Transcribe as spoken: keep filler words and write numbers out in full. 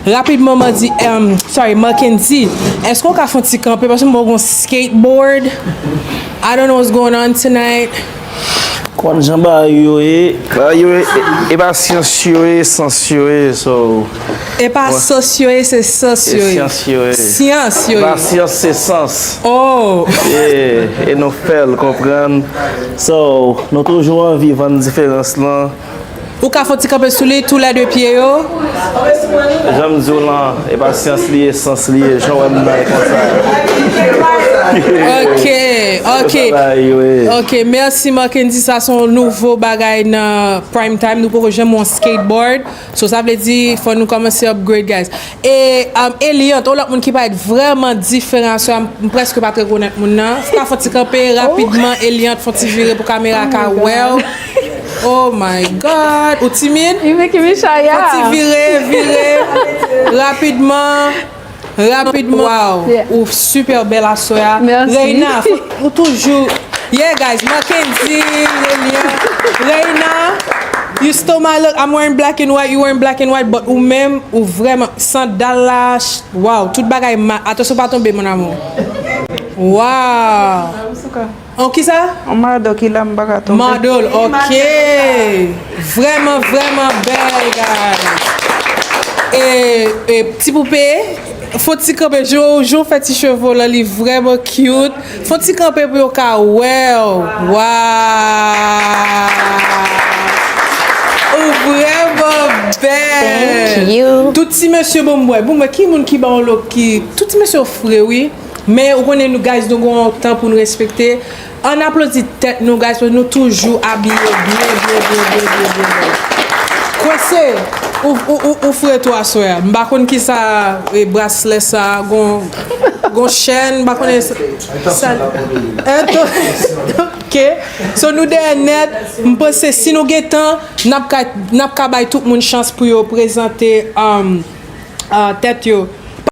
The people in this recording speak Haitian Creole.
Rapidman, Mandi, um, sorry, Mackendy, èske w ka fè yon ti kanpe? Paske m wè w gen yon skateboard. I don't know what's going on tonight. Konn jan bagay yo ye. Bagay yo ye, e, e pa syans yo ye, sans yo ye, so. E pa sans yo ye, se sans yo ye. Syans yo ye. Syans yo E pa ye. Syans, se sans. Oh! Yeah, e nou fè l konprann. So, nou toujou anvi vann diferans lan. Ou ka fè yon ti kanpe sou li, tou lè de pye yo. Jan m di w lan, e pa syans li ye, sans li ye, jan w wè m bay konsa. Ok, ok. Bagay yo ye. Ok, mèsi Mackendy, sa se yon nouvo bagay nan prime time. Nou poko janm wè yon skateboard. So sa vle di fò nou kòmanse upgrade, guys. E um, Eliante, yon lòt moun ki parèt vrèman diferan aswè a, m prèske pa t rekonèt moun nan. Fè yon ti kanpe rapidman, Eliante, fè yon ti vire pou kamera ka wè w. Oh my God! Ou timid? You making me shy, Fè yon ti yeah. vire, vire. Rapidman. Rapidman. Wow. Yeah. Ou super bèl aswè a. Merci. Reina, fò- ou toujou. Yeah, guys, Mackendy, Reina. Reina, you stole my look. I'm wearing black and white, you wearing black and white, but ou menm, ou vrèman, sandal la, ch- wow, tout bagay ma, atansyon pa tonbe, mon amour. Wow. An ki sa? Yon mado ki la m pa ka tonbe. Model, ok. Vrèman, vrèman bèl, guys. E, e ti poupe, fò ti kanpe, jan, jan w fè ti cheve w lan, li vrèman cute. Fò ti kanpe pou yo ka wè w. Wow. Ou vrèman bèl. Thank you. Tout ti mesye bon m wè. Bon, mwen, ki moun ki ba w look ki. Tout ti mesye w fre, wi. Men, ou konnen nou, guys, nou gen yon tan pou nou respekte. Ann aplodi tèt nou, guys, paske nou toujou abiye byen, byen, byen, byen, byen, byen, byen. Kwese, ou, ou, ou, ou fre tou aswè a. M pa konn ki sa, e, braslè sa, gon, gon chèn, m pa konnen sa. Sa, ok. So, nou dèyè nèt, m panse si nou gen tan, n ap ka, n ap ka bay tout moun chans pou yo prezante um, uh, tèt yo.